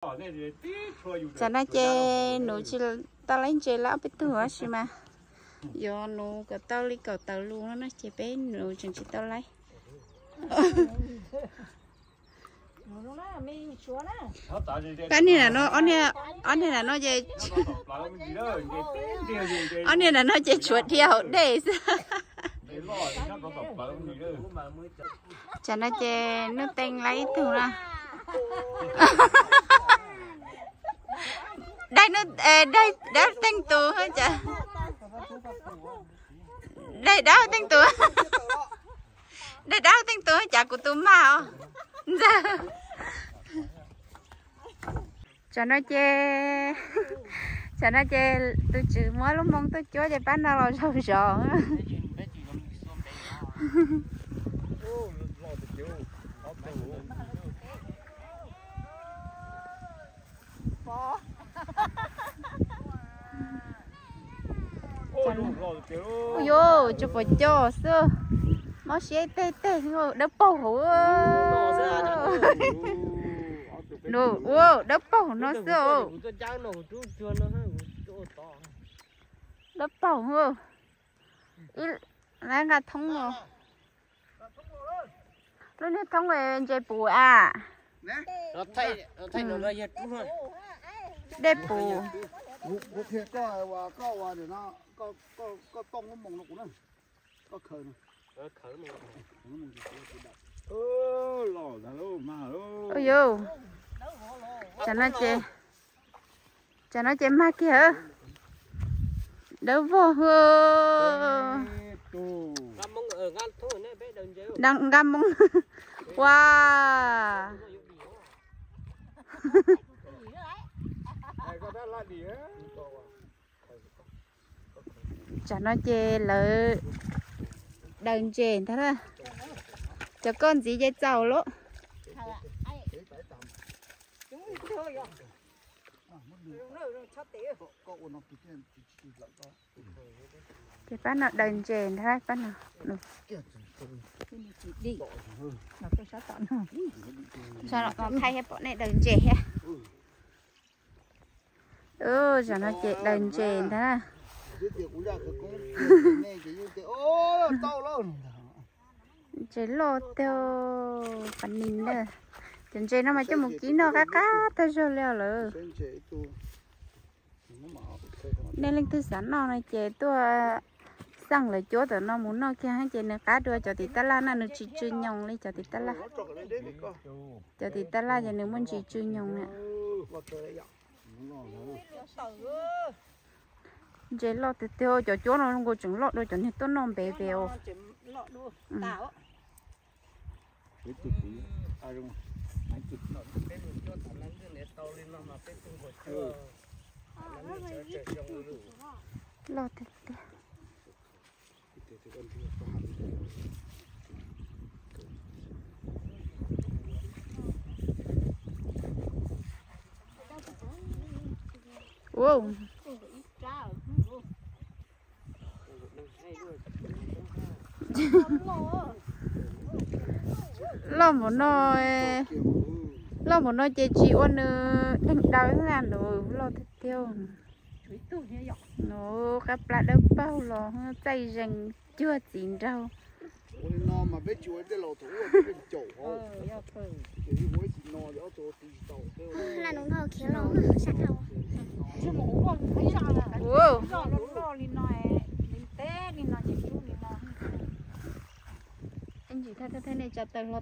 Tam no ces nws tsis tau laib ntses lawm ob peb tug tab sis mas yuav nws kom tau li kaum tawm lus no ces peb nws tseem tsis tau laib. Ob niag no, ob niag no ces, ob niag no ces tshuav dhia hauv dej xwb. Tam no ces Nuj Teej laib ib tug na. Dab, dab Teej tus, dab Teej tus, dab Teej tus cas kuv tus mag os. Tam no ces, tam no ces tus tswv muab lub moo tuaj cuab ces pab no los zaum zov. Ua yuav tsuas pom coj xwb. Mob siab teg teg, dawb paug hauv. Ua dawb paug no xwb. Dawb paug. Ib, nqa thoob los. Lub niag thoob ntses pum a. Dej pum. Ua yuav, tam no ces, tam no ces mag kiag. Dawb vog. Nqa moo. Ua, tam no ces lawv daws ntses ntag. Cov koj ntxiv ces txaus lawm. Ces pab no daws ntses ntag, pab no. Thaij pom nej daws ntses thiab. Zaum no ces daws ntses ntag. Ntses loj tiag, pas nis na. Cov ntses no mas coj mus kib noj qab qab tag zog li lawm. Nej leej twg xav noj no ces tuaj xaj lawv cuab tom no mus noj kiag ces nws qab dua cov tim tab laj na, nws tsis tsw nyoos li cov tim tab laj. Cov tim tab laj ces nws muaj ntsis tsw nyoos na. Ntses loj tiag tiag, cov cuab no nkaus tseem loj dua cov niag tuaj noj npe pem os. Loj tiag tiag. Loj npaum no, loj npaum no ces tsis ua nws dheev daws na, nws loj tiag tiag. Nws qab plab dawb paug los txaij zees cuag txiv nraug. Nej tso taw hlo.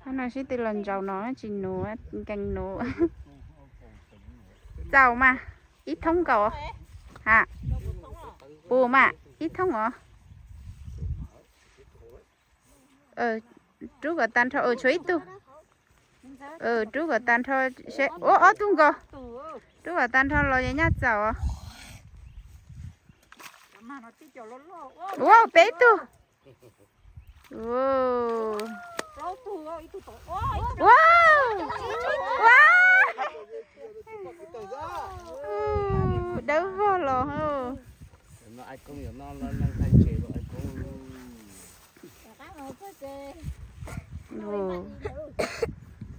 Qhov no sib tw los ntsaum no tsis nuv, nkees nuv. Txaus mas, ib thoob nkaus. Ha, pum mas ib thoob os. Rub kom tag nrho, tshuav ib tug. Rub kom tag nrho, ua ob tug nkaus. Rub kom tag nrho los nyaj txaus. Ua peb tug. Ua, ua, dawb vog los.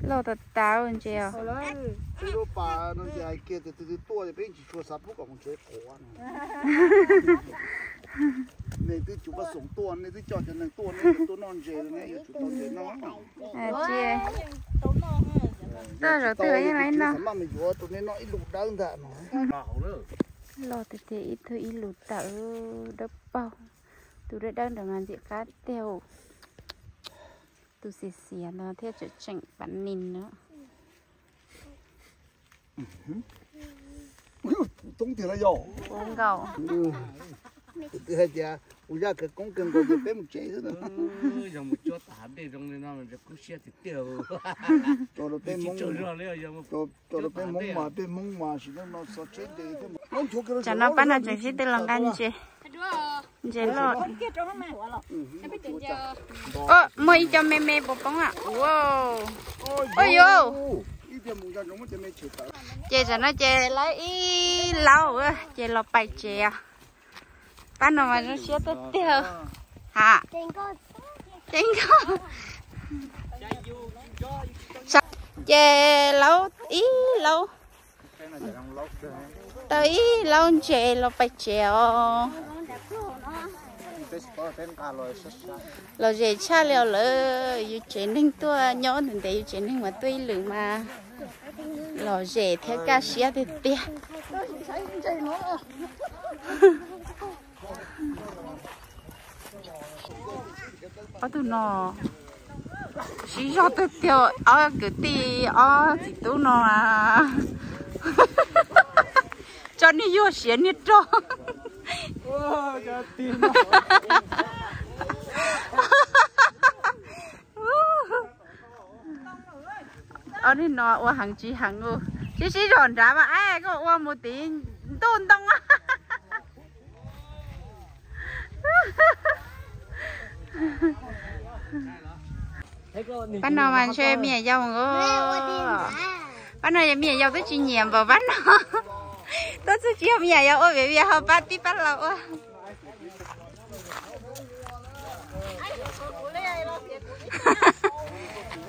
Loj tas tas ntses os. Peb lub pas no ces hais kiag tias tus twg tuaj ces peb tsis tshua xav pub kom mus tsev quav no. Nej twb tsis pab xoom tuaj, nej twb coj cov neeg tuaj, nej tuaj noj ntses, nej yuav tsum tau ntses noj. Tsis, toj zaum twg yeej laiv noj. Maj mus yuav tus nej noj ib lus dawb ntag no. Loj tiag tiag, ib tug ib lus tawm dawb paug. Tus dawb dawb ntawd mas ntxim qab tiag. Tus xiav xiav no thiaj tseem tseem pav nis no. Toob tiag los yog? Puv nkaus. Kuv twb hais tias kuv zaj khawv koob kawg nkaus ces peb mus tsev xwb. Yog mus cuab tas hav dej zoo li no kub siab tiag tiag. Tso rau peb Hmoob, tso rau peb Hmoob mas peb Hmoob mas sim neej no txog tsheb ntes thiab mas. Tsam no pab no tseem sib tw los nqa ntses, ntses loj. Muaj ib co me me puas poob a. Ua yuv. Ces tsam no ces lawv ib laub ces los pais tsev os. Pab no mas zoo siab tiag tiag. Ha, ces nkauj. Ces laub ib laub, tau ib laub ntses los pais tsev os. Los zem tshaj li os lawm, yus tsev neeg tuaj nyob ntev ntev, yus tsev neeg mas tuaj ib lwm mas los zem thiab kaj siab tiag tiag. Ob tug no sib zog tiag tiag, ob kwv tij ob txiv tub no. Tso niag yuag siav niag rog. Ob niag no ua heev tsis heev, sib sib zog nrad mas, koj ua mus tid ntuj ntoo. Pab no mas ntshe me nyuam yaus. Pab no yog me nyuam yaus twb tsis nyiam npaum pab no. Tuaj txog tsis yog me nyuam yaus ua viav vias, ho pab tij pab laus ua.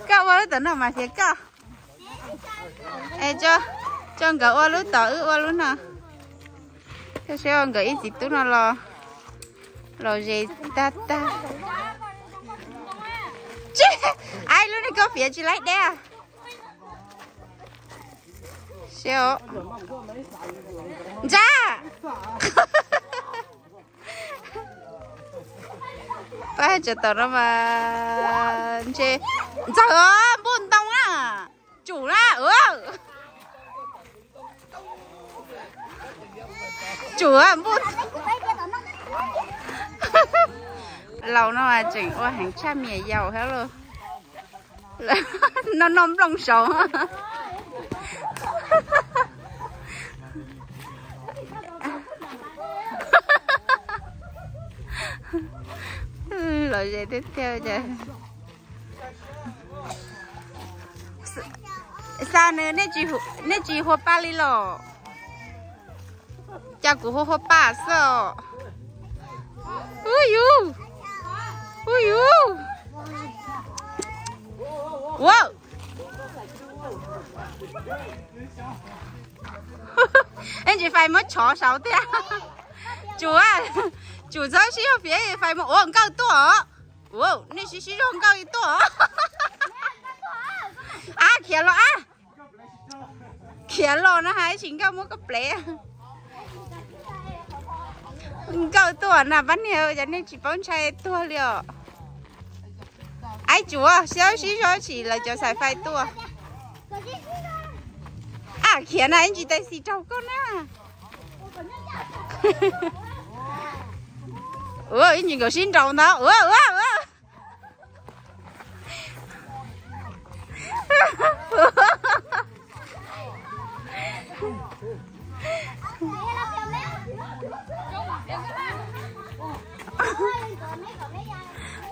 Koj ua lub tom no mas fiav koj. Es tso nkawd ua lub tom wb ua lub no. Koj saib nkawd ib txiv tub no los, los zem tag tag. Tsis, ai lub niag koj fiav tsis laib deb. Ntsa. Pab tseem tom no mas ntshe ntxawg npuj ntoo na. Tsum na. Tsum npuj. Laus no mas tseem ua heev tshaj me nyuam yaus thiab lauj. No no nplooj saud. Los ze tiag tiag ces. Xa nws, nej tsis hu-, nej tsis hua pa li los? Cas kuv hu hua pa xwb os. Ub yus, ub yus. Ua, ib ntsis fais muab tshov saud thiab. Tsum, tsum txhob sib zog fiav, fais muab ua nkawj tuaj os. Ua, nej sib sib zog nkawj tuaj os. Ab, khiav los ab. Khiav los no hais tsis nkawj muab koj plev. Nkawj tuaj na pab niag, cas nej tsis paub ntshai tuag li os. Aib, tsum, sib sib zog tsis lawv cov xais fais tuaj. Ab, khiav na, ib ntsis tais xis raug koj na. Ua, ib ntsis nkawd sib nraus ntawd. Ua, ua, ua.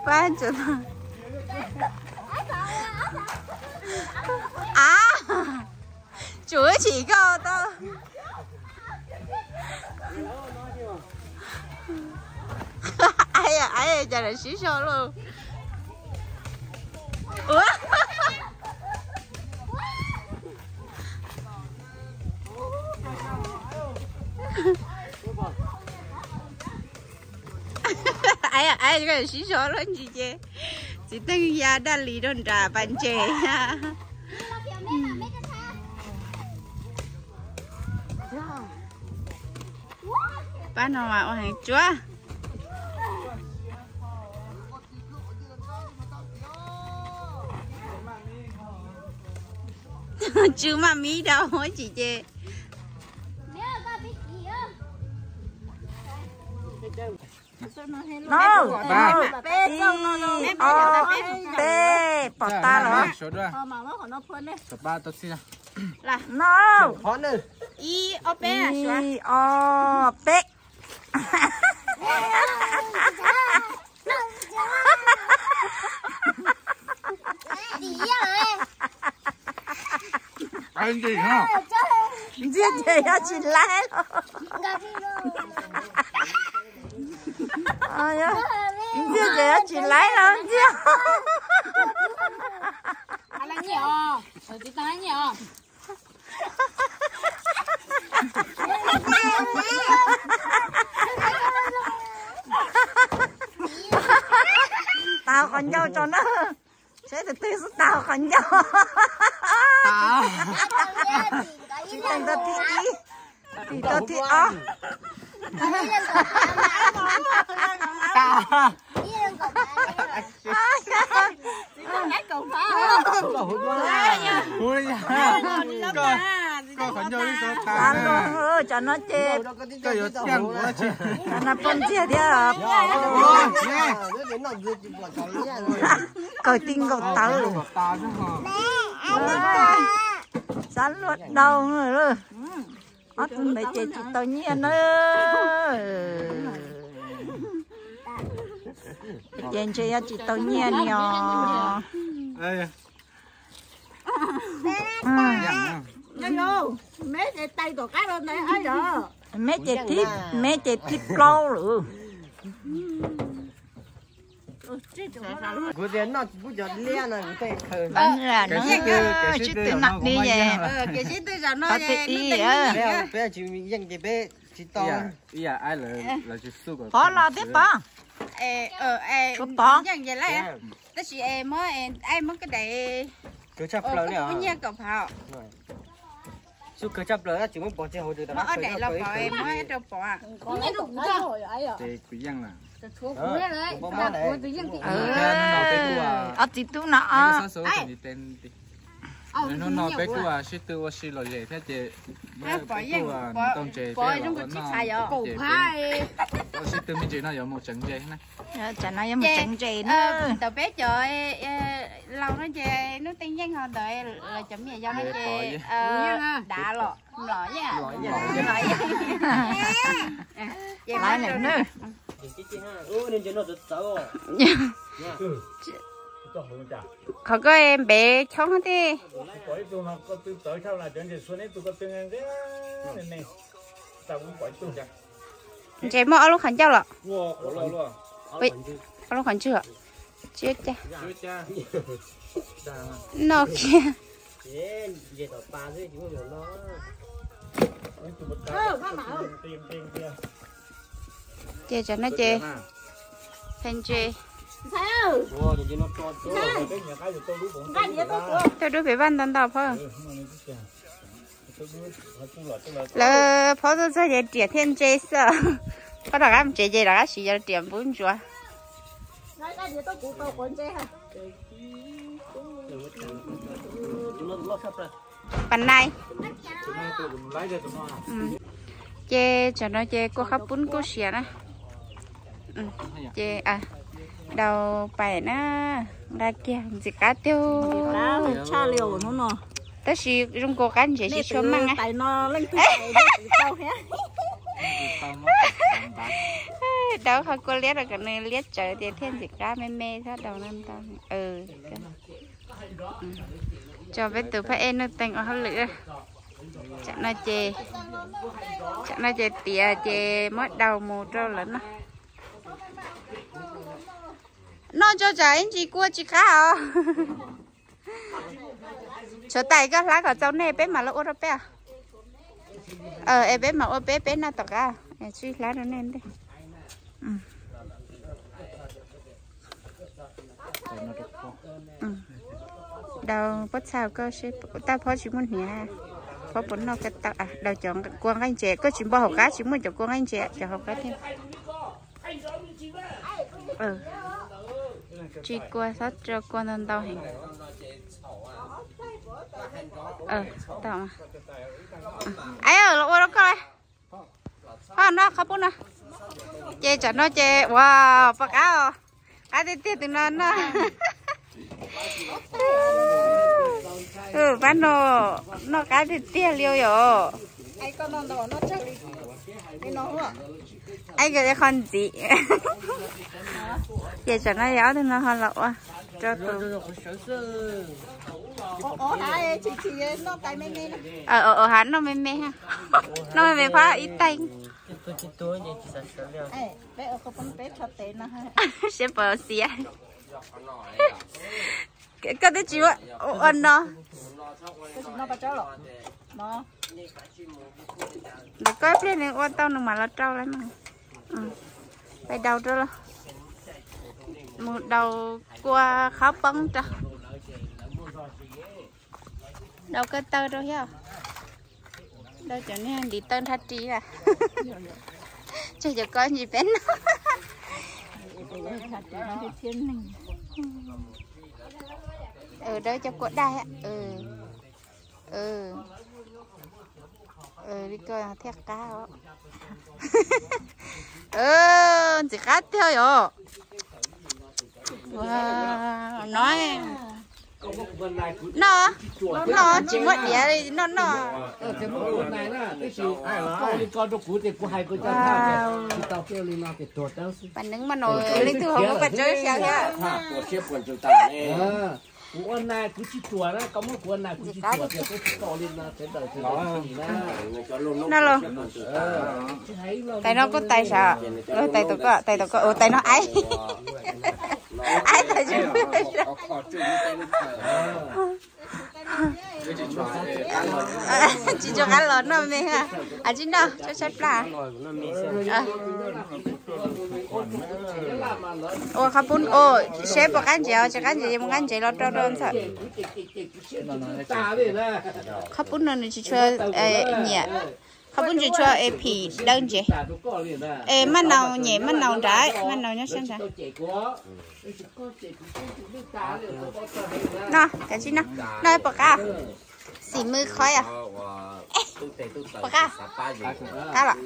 Pab tsuas, a, tsuas chim koj tau. Ai, cas lawv sib zog lauj. Sib zog lub ntsis ces txiv Teej ya daj li rau nram pas ntses. Pab no mas ua heev tsuav. Tsw maj mib dau tsis ces. No, ib, ob, peb, pom tas los? No, ib, ob, peb. Ntxiag ces yog tsis laib los. Ntxiag ces yog tsis laib los ntxiag. Tau qhov ncauj tso na. Seb tus twg xub tau qhov ncauj. Tsis teem tau thib ib, tim tau thib ob. Xav luag, tsam no ces, tsam no poj ntxiag thiab. Kaw ti nkaus tawv. Xav luag daus. Ob tug ntawd ces tsis tau nyiaj na. Ces ntshe yog tsis tau nyiaj ni os. Meb ces thib, meb ces thib plaub lawm. Kuv tias noj tsis pub cov liab no kuv thiaj khaws. Sib tw no li es, peb tsis yeej ces peb tsis tau. Pov los thiab pov. Pov. Tab sis muab, muab koj daim, kawg tshaj plaws li os. Nyiaj kaum phav. Xub kawg tshaj plaws tab sis muab pov tseg hauv, ob daim los pov, muab rau pov. Ces kuv yeej lawm. Ob txiv tub no os. Hnub no peb kuj sib tw ua si lom zem thiab ces peb kuj tau ntses peb los ua noj ces peb sib tw me ntsis no yuav mus tsev ntses na. Tsam no yuav mus tsev ntses na. Ntawm peb cov laus no ces Nuj Teej yeej, ho ntawm cov me nyuam yaus no ces dav los mlom yeej. Qhov koj npev choob thiab. Ntses muaj ob lub qhov ncauj los? Ob lub qhov ntswg os. Tsiab caj. Noj kiag. Ces tsam no ces, ntses, tuaj dub pem vaj ntau ntau phauj. Lawv phauj tuaj txog ces riam thiaj ntse xwb. Phauj rov qab mus tsev ces rov qab siv cov riam npub ntsuav. Pas nai. Ces tsam no ces kua qhab pub kuj siav na. Ces daus pais na, nqa kiag ntxim qab tiag. Tab sis zoo nkaus qab ntses tsis tshua meej. Daus qhov kua liab rau kom nws liab tsawv tias thiaj ntxim qab me me thiab daus no ntau. Tso peb tus phab ej Nuj Teej ua hauj lwm. Tsam no ces, tsam no ces tiav ces muab daus mus rau lawv noj. Noj tso tsam ib ntsis kua tsis qab os. Tshuav tais koj hlab kom txaus nej peb mam los ua rau peb. Es peb mam ua peb, peb noj tom qab, tsib hlab rau nej ntej. Daus pob txha koj seb, tag phob tsis muaj hniav, phob puas noj koj tau. Daus cov kua nqaij ntses, koj tsis npo hauv qab tsis muaj cov kua nqaij ntses, cov hauv qab thiab. Tsis kua, txhob tso kua ntau ntau heev. Los ua rau koj, ho noj qhov pub no. Ces tsam no ces ua pom qab os, qab tiag tiag tus no noj. Pab no noj qab tiag tiag li yom. Qhov ntxiv. Ces tsam no yog ob tug no ho los ua rau tus hav noj me me, noj me me phab ib teeg. Siab pov xiav. Koj twb tsis ua no. Ntawm koj ib pliag nws ua tau nws mam los rau lawm mas. Pais daus rau los, mus daus kua qhov poob rau. Daus ko taw rau thiab. Daus cov niag ntiv taw nrhab ris a. Tseg cov ko ntsis peb no. Daus cov kua daj. Li ko thiaj qab os. Ntxim qab tiag yom. No, no tsis muaj diav li no no. Pab neeb mas no leej twg ho muab paj tsawb xyaw thiab. Kuv ua na kuv tsis ruam na, koj muab kuv ua na kuv tsis ruam tias peb tsis tau li no sawv daws sawv daws tsis na. Tais no kuj tais sav, tais tom ko, tais tom ko, tais no aib. Aib tais. Tsis tso qab los noj me, a tsis noj tshaib tshaib plab. Ua qhov pub, seb puas qab ntsev os, tsis qab ntsev ces mus qab ntsev los rau rau ntxawm. Qhov pub no nws tsis tshua nyiam, qhov pub tsis tshua phim dawb ntsev. Es maj nau nyem maj nau nrad, maj nau nyob sab nrad. No kav tsij no, no puas qab? Xim mws qhov yom. Puas qab? Qab los.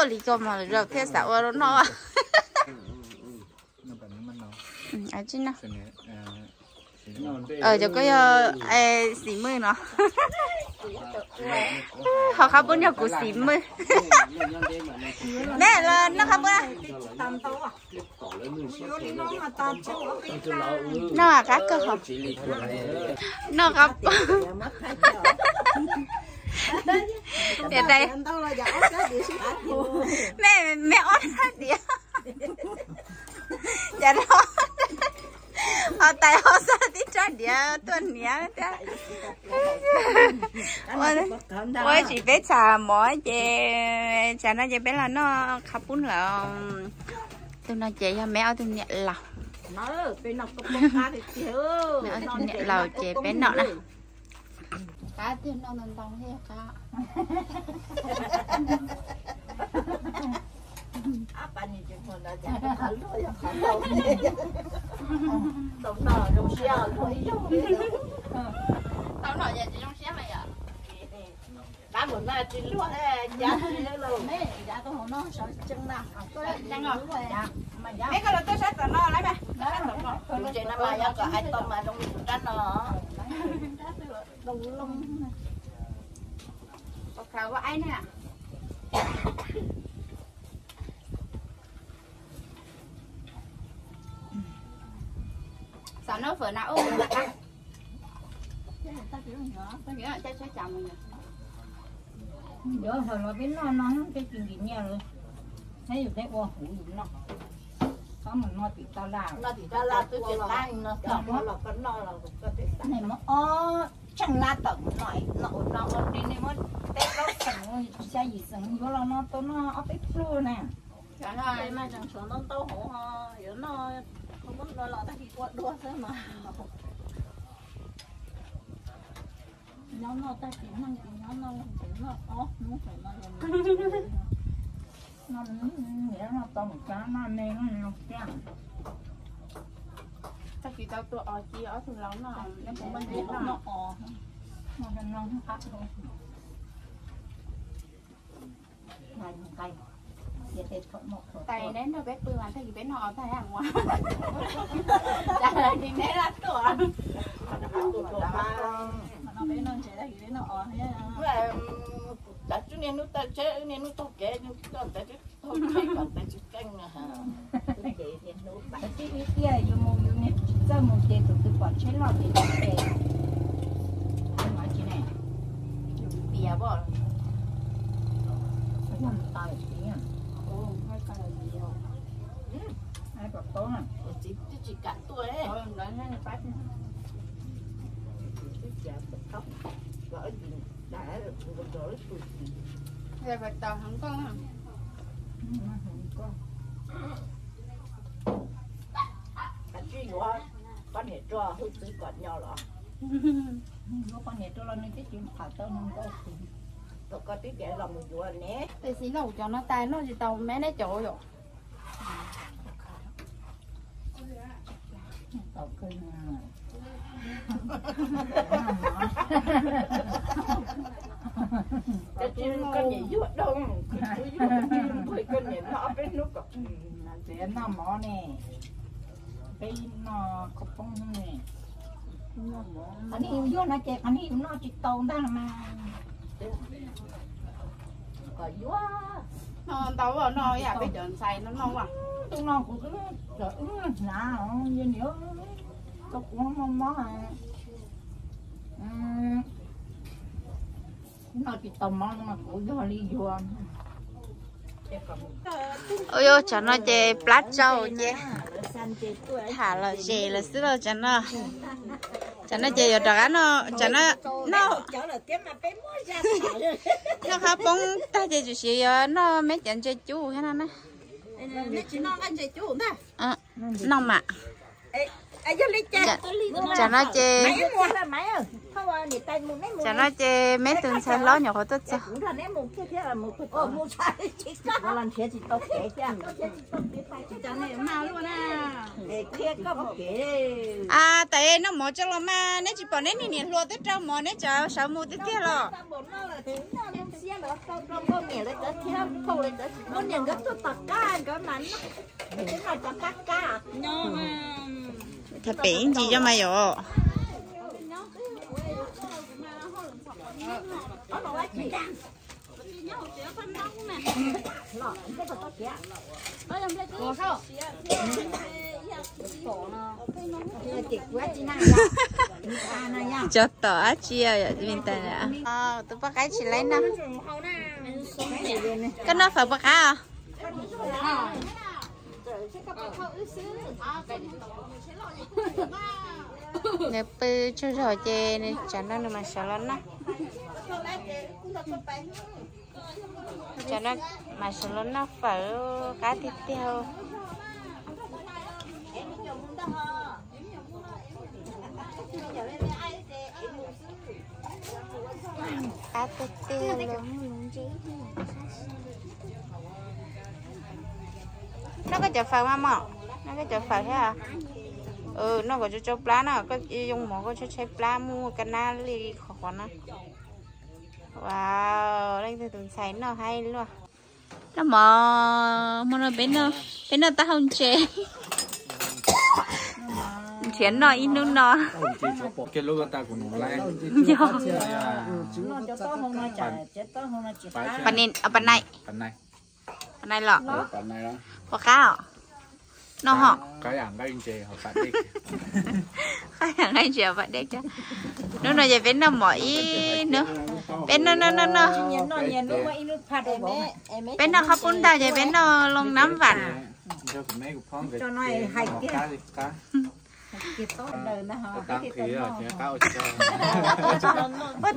Li ko mas zaum thiaj xav ua rau noj. Cov ko yog xim mws no. Ho qhov pub yog kuv xim mws. Me los noj qhov pub. Noj qab kawg hos. Noj qab pub. Tias dais. Me, me ob sab diav. Cas no ho tais ho xav tib rab diav tuaj hniav thiab. Ua tsis peb txham mov ces tsam no ces peb los noj qhov pub lawm. Tus no ces yog me ob tug niam laus. Me ob tug niam laus ces peb noj na. Qab tiag, noj ntau ntau thiaj qab. Tau noj ces tsis zoo siab mas yom. Qab mus no tsis luaj, cav tsis luaj. Peb koj los tuaj sab tom no lawm mas. Tus tsev no mas yog kom hais tau mas zoo li tus rab no. Xav noj fawm na ub. Yuav hawm los peb noj no tej tsis nkim nyiaj lawm. Neb yus tej ua huv yus noj. Txhob mus noj tim taj laj, noj tim taj laj twb tsis qab no. Noj los koj noj los koj tej, nej muab ob tsheej lab tawm mus noj, noj ua no ua li nej muab peb plaub Xya yim xeem yuav los no tau noj ob peb pluag na. Cov no mas tseem tshuav ntau ntau hauv ho yuav noj, muab dua los tag kis ua dua xwb mas. Nyob noj tag kis neej ces nyob noj, noj ob hnub no, noj tau mus tsa noj me no tiag. Tag kis tau tua os ci ob tug laus noj, noj os, noj qab. Tais neb nrog peb pw mas tag kis peb noj os tag ua. Cas neb laj tuaj. Peb noj ntses tag kis peb noj os. Txawm niaj hnub taw tsheb niaj hnub taug kev, taug kev kom tais tsis keej na. Ib tiag yus mus yus niag tsis txawj mus ces tus twg pom tsheb loj ces tsis ces. Piav pom tsis. Txiv twb tsis kam tuaj. Tau heev koj. Kav tsij yuav poj niam rau hwj txwv kom nyo los. Yuav poj niam rau los nws twb tsis tham tau nws nkauj. Thaum koj twb tias los mus yuav ne. Tab sis noj cov no tas noj tsis tau me neb cov yom. Koj niam yuav doo, koj niam noj peb hnub kom noj mov ne, peb noj khaub poob ne. Qhov niag yus yuag no ces qhov niag yus noj tsis tau ntag mas. Kom yuav. Noj ntau noj yam peb cov ntxhais no noj. Tus no kuv twb cov wb hnav, yog niam tau kuv mob mob. Noj tsis tau mov no mas kuv yog li yuav. Ua yog tsam no ces plab tsau ces tham los zes lawm xwb lauj tsam no. Tsam no ces yuav rov qab no, tsam no no noj khaub poob tag ces tsuas siv yuav noj me cov ntses cub thiab no na. Noj mam. Tsam no ces, tsam no ces me tus ntxhais hlob nyuam qhuav tuaj txog. A, tais noj mov tso los mas neb tsis pom neb niag niam hluas twb rau mov neb tseem sawv mus tiag tiag los. Tham pem ib ntsis coj mas yom. Cov tom dab tsi me tais. Tus poj qaib tsis laib noj. Koj noj fawm puas qab os? Nws pw tsaug zog ces nws tsam no nws mam sawv los noj. Tsam no mam sawv los noj fawm, qab tiag tiag. Qab tiag tiag li. Noj koj cov fawm mas mom, noj koj cov fawm thiab. Noj kom tsau tsau plab na, koj yoo mov koj tshaib tshaib plab muaj kab nab li qhov qhov na. Wow, leej twg tus ntxhais noj haib luaj. Noj mov, hmo no peb noj taub hau ntses. Nrhiav noj ib hnub no. Yog. Pab nai, pab nai los. Puas qab os? Noj ho. Qab yam nqaij ntses pab dej thiab. Hnub no ces peb noj mov ib hnub. Peb noj noj noj noj. Peb noj qhob pub ntag ces peb noj loo nab vam. Ua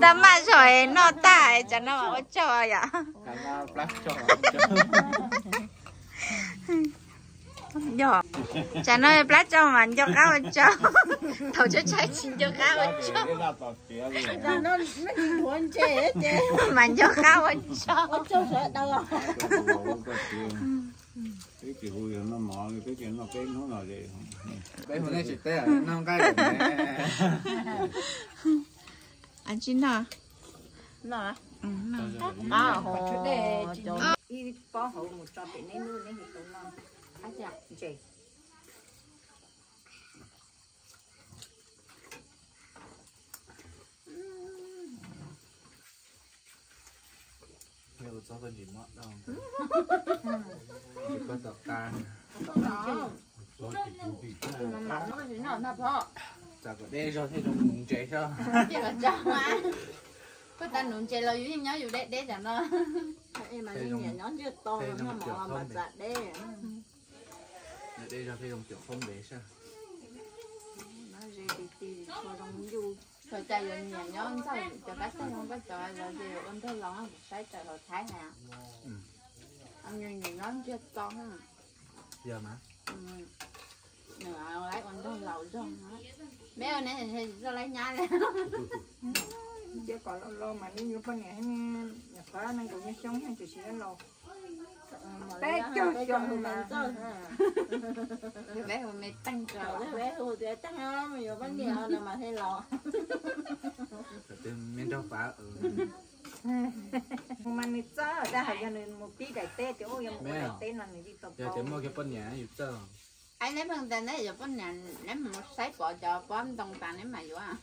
tau maj zog noj tag, tsam no ua tsaug yom. Yog, tsam no plab tsau mas nco qab ua tsaug. Thaum tshaib tshaib tsis nco qab ua tsaug, mas nco qab ua tsaug. Tsis noj. Ib pob hauv mus tso pem neb lub neb hu tau noj. Ntses. Tsis pab tom qab. Tsam kom deb zog thiaj zoo nuv ntses xwb. Koj tas nuv ntses los yus yeej nyob yus deb deb tsam no. Nyiam nyob ntiaj teb no mas txav deb. Deb zog thiaj zoo cuam khaub npe xwb. Txhua cas yuav nyiam nyob ntxawg, cov kab teg zoo koj cov los ces ua nraug laus saib tawm hauv Thaib na. Nyiam nyob ntiaj teb. Yog mas. Nws laib ua nraug laus zog. Peb ua ne tsis txawj laib nyab li. Cia kom laus laus mas nej yuav poj niam, nyuam qhuav nees nkaum nyuag xyoo tiam sis laus. Peb caug xyoo me ntxawg. Peb hu me teeg, peb hu tias teeg mus yuav poj niam no mas thiaj laus. Me nraug Fav, hu mas nws txawj, tab hais yog nws mus pib daim teb tias ua yuav mus ua daim teb no nws yeej tau. Yog tias muaj kiag poj niam yus txawj. Ai, neb pheej tias neb yuav poj niam, neb mus saib pom cov pob ntoo tas neb mam yuav.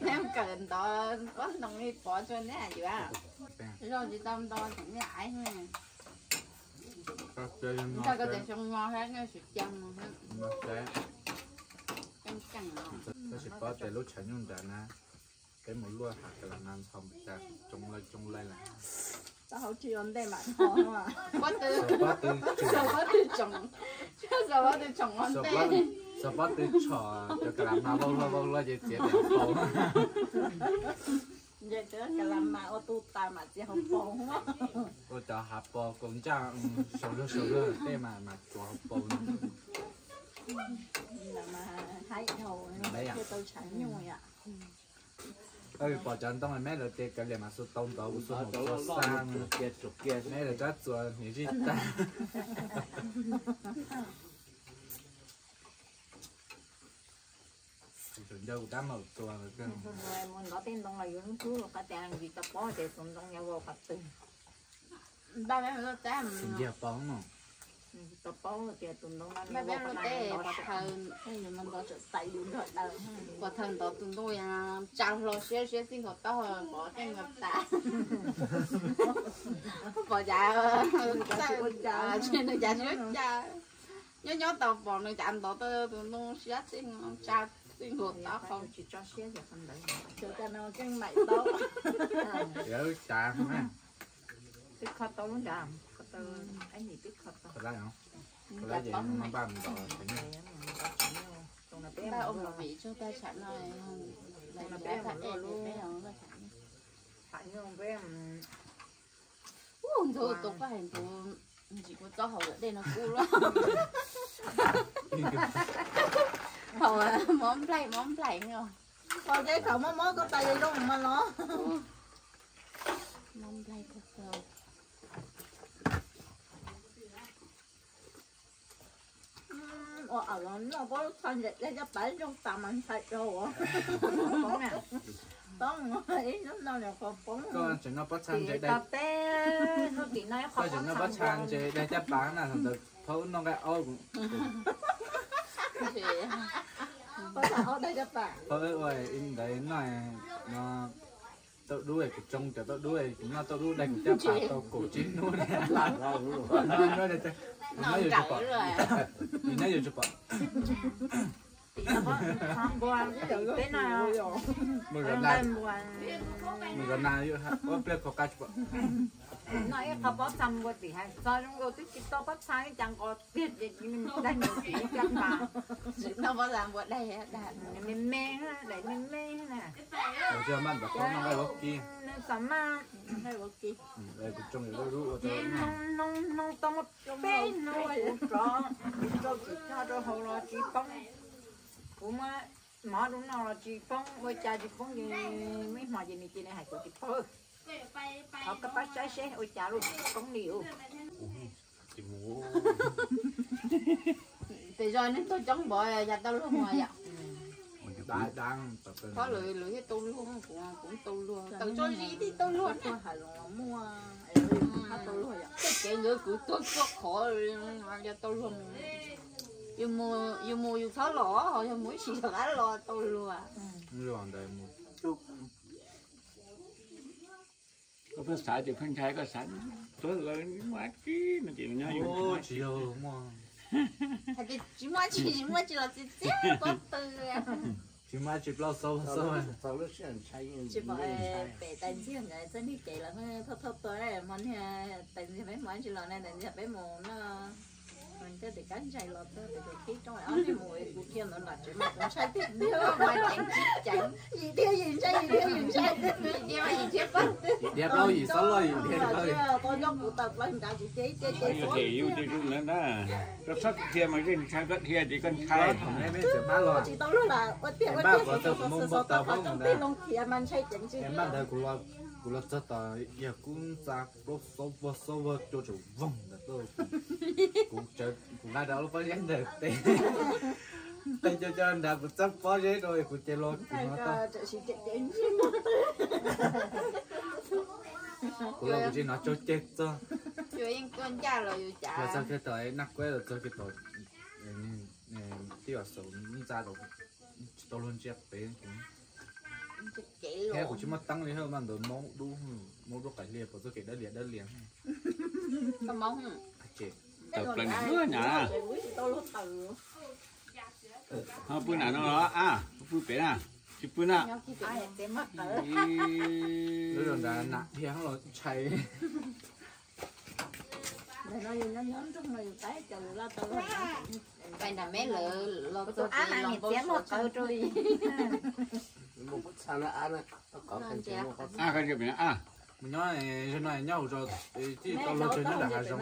Neb kawm ntov pob ntoo li pov tsua neb yuav. Zoj tsis tau nto tseem niaj aiv. Ntshe koj tias xyoo no thiab nej tsis ceeb. Tab sis paub tias lub tshav nyuj nrad na, peb mus luaj hav kas las mas ntxhov tas tsoo lawm tsoo lawm lawm. Pob tw, pob tw tsoom, pob tw tsoom ua ntej. Xyov pob tw tshom cov kas las mas vau luaj vau luaj ces txiav tias hauv paus. Nce kas las mas ua tu tas mam txiav hauv paus. Ua cov hav paus kaus ntsaj saum luag saum luag tej mas mas tsuav hauv paus. Haib dhau thiaj tau tshav nyuj yom. Pom cov ntoo me lawv tias kav liam mas xu tau ntov kuv xu mus txua xa, me lawv rab txuas hniav zij tag. Tseem nco kuv tab maum txua. Mus ntov tej ntoo los yuav hlub hlub los qab tias vim tau paub tias tus ntoo nyob vau qhov twg. Tsis ntiag paub no. Tau paub tias tus ntoo no peb lub teb pos thawj, pos thawj ntov tus ntoo tsa hlo siab siab txij nkaus taub hau pov tej nkaus tas. Pom cas txawj, nws cas siab cas. Nyob nyob tau pom nws cas ntov tau tus ntoo siab txij tsa txij nkaus taub hau. Tsis tso siab ces qhov ntawd. Cov cas no keej maim tau. Twb kho tau lub nrad, kho tau, ib nim twb kho tau. Npaj ua movie tso tag tsam no, peb mus luaj lub, tham nyuj peb. Ub, ntxuav tus koj hais ntxuav ntsim kuv txob hauv lawm dej no kub luaj. Hauv mob nplaig mob nplaig no. Qhov dej thaum mob mob koj tas zoo mas los. Mob nplaig kawg. Ua awm los noj pob lub txha ntses dej caj pas zoo tas mas ntshai rau. Poob, ib hnub no niam qhuav poob. Koj tseem noj pob txha ntses dej, koj tseem noj pob txha ntses dej caj pas na, thaum ntawd phaub noj nqaij aub. Phaub ua ntawd noj no. Tauj dub kuv tsoo cov tauj dub, kuv noj tauj dub dai kuv caj pas tau kaum tsib hnub. Kuv nyob yuav tsis pom, kuv nyob yuav tsis pom. Mus zov nas, mus zov nas ua pliag khaus qab tsis pom. Noj ib qho pob txha npua tim hais txog zoo nkaus twb tsis tau pob txha ib cas nqos tiag ces tsis me me daig nkaus tsis ib caj pas. Tsis tau pob txha npua daig, me me, daim me me na. Nws xam maj, kuv tsoo ib lub ua ces hnub hnub tau muaj peb hnub kuv rov rau tsis tshaj rau hauv los tsis poob. Kuv muab mov rau noj los tsis poob, ua cas tsis poob ces muaj ib hmos ces nws cia li hais kuv tias, Pawg, thov koj pab saib seb ua cas lub poob li ub. Tes zog neeg tuag coob npaum ya tau luag muag yom. Thaum lwm lwm thiaj tau luag, kuv kuv tau luag, tawm tso zis thiaj tau luag. Hais los muaj, tau luag yom. Tej kev nkawd kwv tuag tuaj qhov ya tau luag mus. Yus mus yus txhob los, yog mus ib sim rov qab los tau luag. Koj pheej xav ces pheej ntshai, koj xav tuag lawm muaj dab tsi no ces nyob yus tsis yog muaj. Hais tias tsis muaj tsis, tsis muaj tsis los txiv txiab pob tw. Tsis muaj tsis plaub xaub xaub. Tsis pom pem tais ntxiag nkawd txoj niag kev los thauj thauj tuaj, hmo niag tais ntxiag peb mus tsis los na, tais ntxiag peb mus no. Koj tias kab ntshai los txog tes tus qib roob ob niag mus kuv dhia ntawd nram tsev mas kuv ntshai tiag tiag mas ceev tsis ceev. Yim dhia yim ntshai, yim dhia yim ntshai. Yim dhia plaub yim xob loj yim dhia plaub yim. Tau nyob kuv tawm plaws nrad kuv cia ib ce ce xwb. Yus ces zoo ntawd na, koj txhob dhia mas yeej ntshai, koj dhia ces koj ntshai. Thaum nej peb txiv hmab los tsis tau luag lawm, ua tiag ua tiag kuv tau kuv muaj npau taws tau tau ntawd. Loo khiav mas ntshai ceev tsis. Hmab ntawd kuv los txog tom yawg kub ntxa plaub xob vog xob vog cua tsaum voog ntawd tuaj. Kuv nqa rau lub pob zeb ntawm tes, qee cua cov nrad kuv txawb pob zeb rau kuv ces los kuv hnov tau. Kuv los kuv tsis hnov tsaug ceg txog. Los txog kiag tom Naj Kuab, los txog kiag tom tij Vam Xaus ntxa rau, tsis tau luag ntsia pem. Thiab kuv tsis muaj teeb li, mas ntawd maub dub, maub dub qaim hli pom txoj kev dawb lias dawb lias. Ces tawm plaws nram lub nyab. Ho pw nram no los a, pw pem na, tsis pw na. Lub zos nrad nam dhia los ntshai. Pais nram me lawv los txog ces los npau suav rau li. Mus nyob, zaum no nyob hauv zos, tij tau luag tsaws nyob nram hav zoov.